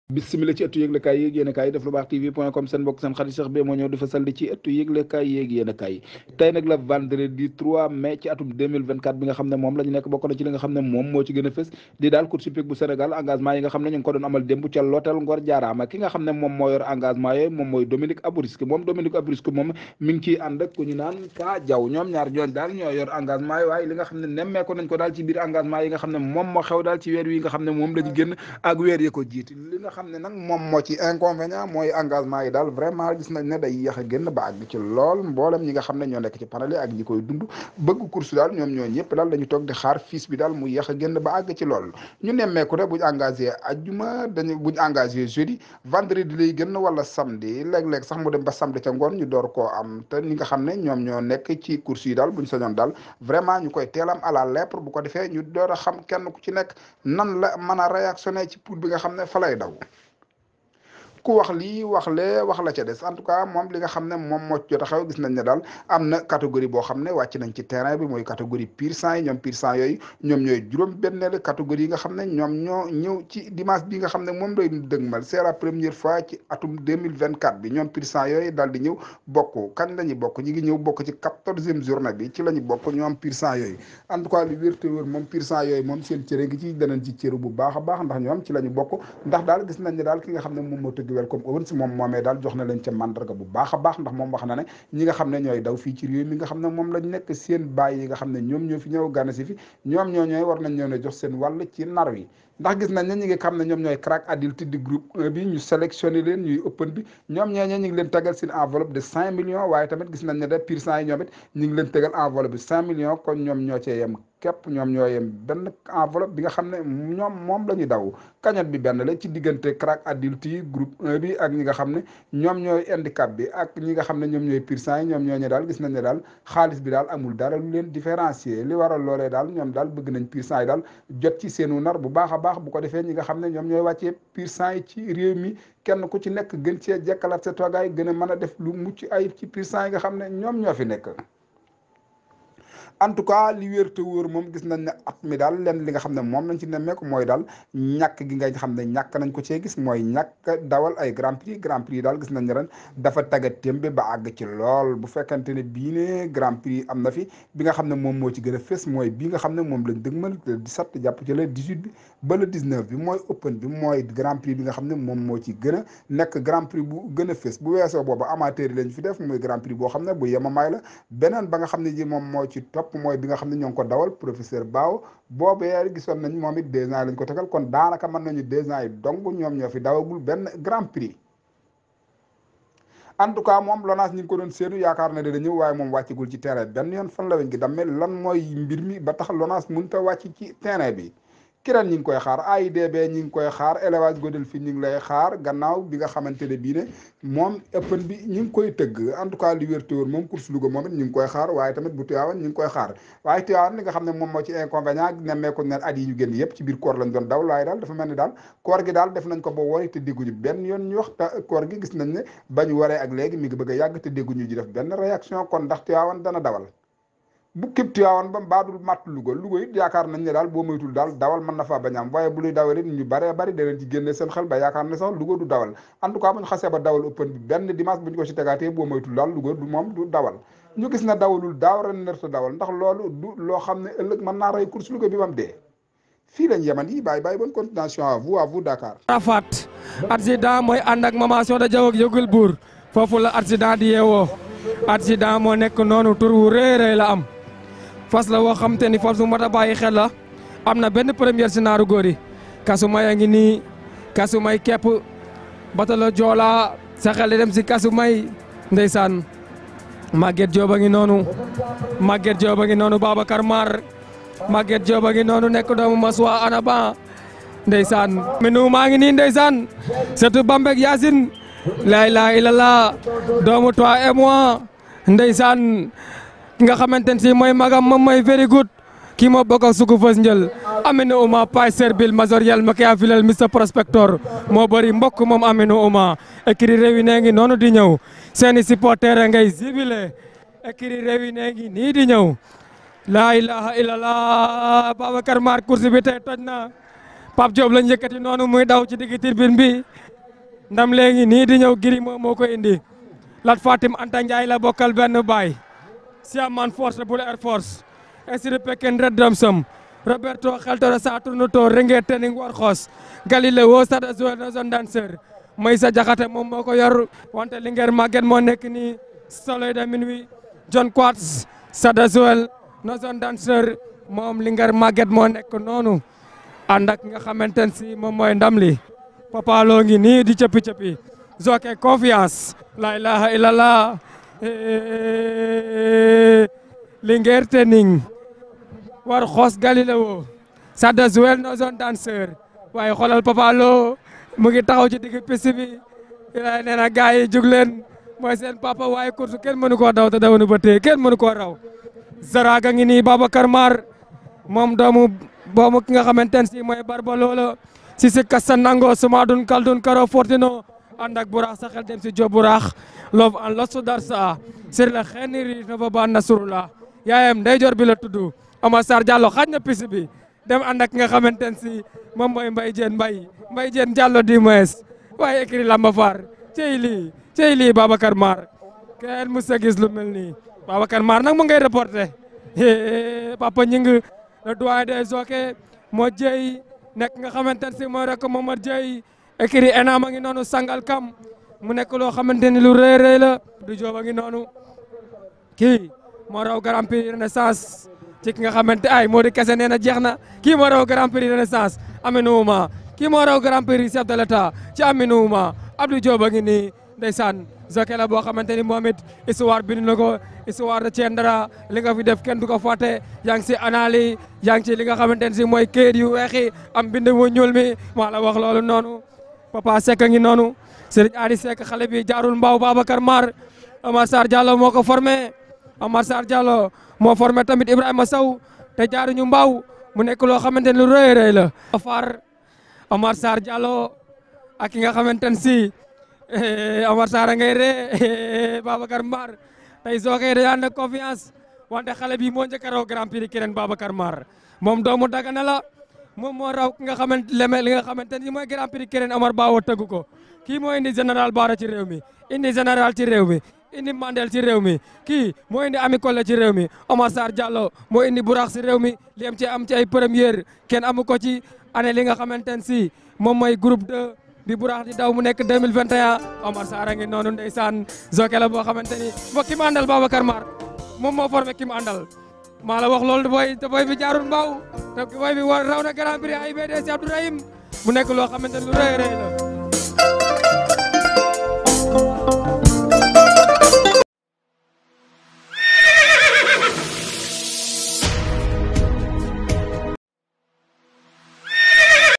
bismillah ci ëttu yëglekaay yéeg yéen a kaay def lu baax tv.com seen mbokk seen xarit Cheikh Beye moo ñëw dafa saldi ci ëttu yëglekaay yéeg yéen a kaay tey nag la vendredi 3 mai ci atum 2024 bi nga xam ne moom la ñu nekk bokk na ci li nga xam ne moom moo ci gën a fës di daal course hippique bu Sénégal engagement yi nga xam ne ñu ngi ko doon amal démb ca l'hôtel Ngor Jaaraama ki nga xam ne moom moo yor engagement yooyu moom mooy Dominique Abouriski moom mi ngi ciy ànd ak ku ñu naan Ka Jaw ñoom ñaar ñooñ daal ñoo yor engagement yi waaye li nga xam ne nemmeeku nañ ko daal ci biir engagement yi nga xam ne moom moo xew daal ci weer wi nga xam ne moom la ñu génn ak weer yi ko jiit li nga xam ne nag moom ci inconvénient mooy engagement yi daal vraiment gis nañ ne day yéex a génn ba àgg ci lool mboolem ñi nga xam ne ñoo nekk ci panel yi ak ñi koy dund bëgg course daal ñoom ñoo ñëpp daal dañu toog di xaar fiis bi daal mu yéex a génn ba àgg ci lool ñu nemmeeku ne buñ engagé ajjuma buñ engagé jeudi vendredi lay génn wala samedi léeg-léeg sax mu dem ba samedi ca ngoon ñu door koo am te ñi nga xam ne ñoom ñoo nekk ci course yi daal buñ sañoon daal vraiment ñu koy teelam à la lèpre bu ko defee ñu door a xam kenn ku ci nekk nan la mën a réactionné ci pour bi nga xam ne fa lay daw ku wax lii wax lee wax la ca des en tout cas moom li nga xam ne moom moo jot a xew gis nañ ne daal am na catégorie boo xam ne wàcc nañ ci terrain bi mooy catégorie pur sang yi ñoom pur sang yooyu ñoom ñooy juróom benneelu catégorie yi nga xam ne ñoom ñoo ñëw ci dimanche bi nga xam ne moom lay dëgmal c'est la première fois ci atum 2024 bi ñoom pur sang yooyu daal di ñëw bokk kañ la ñu bokk ñi ngi ñëw bokk ci 14e journée bi ci la ñu bokk ñoom pur sang yooyu en tout cas li wér te wér moom pur sang yooyu moom seen cëre gi ci danañ ci cëru bu baax a baax ndax ñoom ci la ñu bokk ndax daal gis nañ ne daal ki nga xam ne moom moo tëgg Welcome Events moom moomee daal jox na leen ca mandarga bu baax a baax ndax moom wax na ne ñi nga xam ne ñooy daw fii ci réew mi nga xam ne moom lañ nekk seen baay yi nga xam ne ñoom ñoo fi ñëw gànna si fi ñoom ñooy war nañ ñëw ne jox seen wàll ci nar wi ndax gis nañ ne ñi nga xam ne ñoom ñooy crack adulte di groupe 1 bi ñu sélectionné leen ñuy open bi ñoom ñooñu ñu ngi leen tegal seen enveloppe de 5 millions waaye tamit gis nañ ne de pur sang yi ñoom it ñu ngi leen tegal enveloppe de 5 millions kon ñoom ñoo cee yem képp ñoom ñoo yem benn enveloppe bi nga xam ne ñoom moom la ñu daw cagnotte bi benn la ci diggante crack adulte yi groupe 1 bi ak ñi nga xam ne ñoom ñooy handicap bi ak ñi nga xam ne ñoom ñooy pur sang yi ñoom ñooñu daal gis nañ ne daal xaalis bi daal amul dara lu leen différencier li waral loolee daal ñoom daal bëgg nañ pur sang yi daal jot ci seenu nar bu baax a baax bu ko defee ñi nga xam ne ñoom ñooy wàccee pur sang yi ci réew mi kenn ku ci nekk gën cee jekkalaat sa toogaay gën a mën a def lu mucc ayib ci pur sang yi nga xam ne ñoom ñoo fi nekk en tout cas li wér te wóor moom gis nañ ne at mi daal lenn li nga xam ne moom lañ ci nemmeeku mooy daal ñàkk gi nga xam ne ñàkk nañ ko cee gis mooy ñàkk dawal ay grand prix daal gis nañ ne ren dafa taggat témbe ba àgg ci lool bu fekkante ne bii ne grand prix am na fi bi nga xam ne moom moo ci gën a fës mooy bii nga xam ne moom lañ dëgmal le 17 jàpp ci le 18 bi ba le 19 bi mooy open bi mooy grand prix bi nga xam ne moom moo ci gën a nekk grand prix bu gën a fës bu weesoo boobu amateur yi lañ fi def muy grand prix boo xam ne bu yemamaay la beneen ba nga xam ne ji moom moo ci topp mooy bi nga xam ne ñoo ngi ko dawal professeur Bao boobee gisoon nañ moom it 2 ans lañ ko tegal kon daanaka mën nañu 2 ans yi dong ñoom ñoo fi dawagul benn grand prix en tout cas moom LONASE ñi ngi ko doon séenu yaakaar na dina ñëw waaye moom wàccagul ci terrain benn yoon fan la weñ gi dammee lan mooy mbir mi ba tax LONASE mënut a wàcc ci terrain bi kiran ñi ngi koy xaar AIDB ñi ngi koy xaar élevage godel fi ñi ngi lay xaar gannaaw bi nga xamante ne bii ne moom ëppan bi ñi ngi koy tëgg en tout cas li wér te wóor moom course Louga moom it ñi ngi koy xaar waaye tamit bu Tivaouane ñi ngi koy xaar waaye Tivaouane li nga xam ne moom moo ci inconvénient nemmeeku ne at yi ñu génn yëpp ci biir koor lañ doon daw waaye daal dafa mel ni daal koor gi daal def nañ ko ba wari te dégguñu benn yoon ñu wax te koor gi gis nañ ne bañ waree ak léegi mi ngi bëgg a yàgg te dégguñu ji def benn réaction kon ndax Tivaouane dana dawal bu képp Tivaouane ba baadul matt Louga it yaakaar nañ ne daal boo moytul daal dawal mën na faa bañ am waaye bu luy dawal it ñu baree bari da leen ci génne seen xel ba yaakaar ne sax Louga du dawal en tout cas bu ñu xasee ba dawal open bi benn dimanche bu ñu ko ci tegaatee boo moytul daal Louga du moom du dawal ñu gis na dawalul daaw ren nerta dawal ndax loolu du loo xam ne ëllëg mën naa rey course Louga bi bam dee fii lañ yeman yi bàyyi bonne continuation à vous Dakar. Arafat accident mooy ànd ak mamation da jaw ak yëgul buur foofu la accident di yeewoo accident moo nekk noonu tur wu rëy la am fas la woo xam te ni fas bu mat a bàyyi xel la am na benn première si naaru góor yi kasu may a ngi nii kasu may kepp batalo joola sa xel dem si kasu may ndeysaan Maguette Diop a ngi noonu Maguette Diop a ngi noonu Babacar Mar Maguette Diop a ngi noonu nekk doomu Maswa Anaba ndeysaan minu maa ngi nii ndeysaan surtout Bambek Yacine la ilaha illallah doomu toi et moi ndeysaan nga xamante ne si mooy magam moom mooy very good kii moo bokk ak suku fës njël Aminou Ouma pay serbil majoriel ma kaya filel Mr Prospector moo bëri mbokk moom Aminou Ouma écrit réunion ngi noonu di ñëw seeni supporter ngay zibile écrit réunion ngi nii di ñëw la ilaha illallah Babacar Mar course bi tey toj na Pape Diop lañ yëkkati noonu muy daw ci digg tribune bi ndam léegi nii di ñëw giri moo ko indi Lat Fatim Anta Ndiaye la bokkal benn baay Siaman Force bu Air Force Esri Pekin Red Drumsum Roberto Xeltoro Saturnuto Renge Tening Warxos Galileo Sada Zoel na zone danseur Maysa Jaxate moom moo ko yor wante Linguère Maguette moo nekk nii Soleil de Minuit John Quartz Sada Zoel na zone danseur moom Linguère Maguette moo nekk noonu ànd ak nga xamante ne si moom mooy ndam li Papa Lo ngi nii di cëppi Zoké confiance la ilaha illallah Linguère Tening Warxos Galileo Sada Zoel no zone danseur waaye xoolal Papa Lo mu ngi taxaw ci digg piste bi nee na gars yi jug leen mooy seen papa waaye course kenn mënu koo daw te dawanu ba tey kenn mënu koo raw Zaraga ngi nii Babacar Mar moom doomu ki nga xamante ne si mooy Barba Lolo si kassa nango sumadun kaldun karo fortino ànd ak buraax sa xel dem si jo buraax loof an losu darsa sir la xeniri no ba ban nasrullah yaayam ndeyjoor bi la tudd Omar Sarr Diallo xaaj na piste bi dem ànd ak nga xamante ne si moom mooy Mbaye Diène Diallo di moes waaye écrit lamba far cey lii Babacar Mar kenn mus a gis lu mel nii Babacar Mar nag mu ngay reporté Papa Ñing le doyen des Zoké moo jëy nekk nga xamante ne si mooy rek Momar Dieye écrit ENAM a ngi noonu sangal kam mu nekk loo xamante ni lu rëy la du joob a ngi noonu kii moo raw Grand Prix Renaissance ci ki nga xamante ay moo di kese nee na jeex na kii moo raw Grand Prix Renaissance Aminouma kii moo raw Grand Prix chef de l'État ci Aminouma Abdou Diop a ngi nii ndeysaan Zoké la boo xamante ni moom it histoire bind na ko histoire de Thiendara li nga fi def kenn du ko fàtte yaa ngi si anali yaa ngi ci li nga xamante ne si mooy këyit yu weexi am bind mu ñuul mi maa la wax loolu noonu Papa Seck a ngi noonu Serigne Adi Seck xale bi jaarul mbaaw Babacar Mar Omar Sarr Diallo moo ko formé Omar Sarr Diallo moo formé tamit Ibrahima Sow te jaaruñu mbaaw mu nekk loo xamante ne lu rëy la far Omar Sarr Diallo ak ki nga xamante ne si Omar Sarr ngay ree Babacar Mar tey Zoké da ànd ak confiance wante xale bi moo njëkk a raw Grand Prix keneen Babacar Mar moom doomu Dagana la moom moo raw ki nga xamante li nga xamante ni mooy Grand Prix keneen Omar Bawo tëggu ko kii moo indi général Bara ci réew mi indi général ci réew mi indi Mandel ci réew mi kii moo indi Ami Collé ci réew mi Omar Sarr Diallo moo indi Burax ci réew mi li am ci ay première kenn amu ko ci année li nga xamante ne si moom mooy groupe 2 bi Burax di daw mu nekk 2021 Omar Sarr a ngi noonu ndeysaan Zoké la boo xamante ni mbokk ki mu àndal Babacar Mar moom moo formé ki mu àndal maa la wax loolu te booy bi jaarul mbaaw te booy bi raw na Grand Prix AIBD si Abdourahim mu nekk loo xamante ni lu rëy la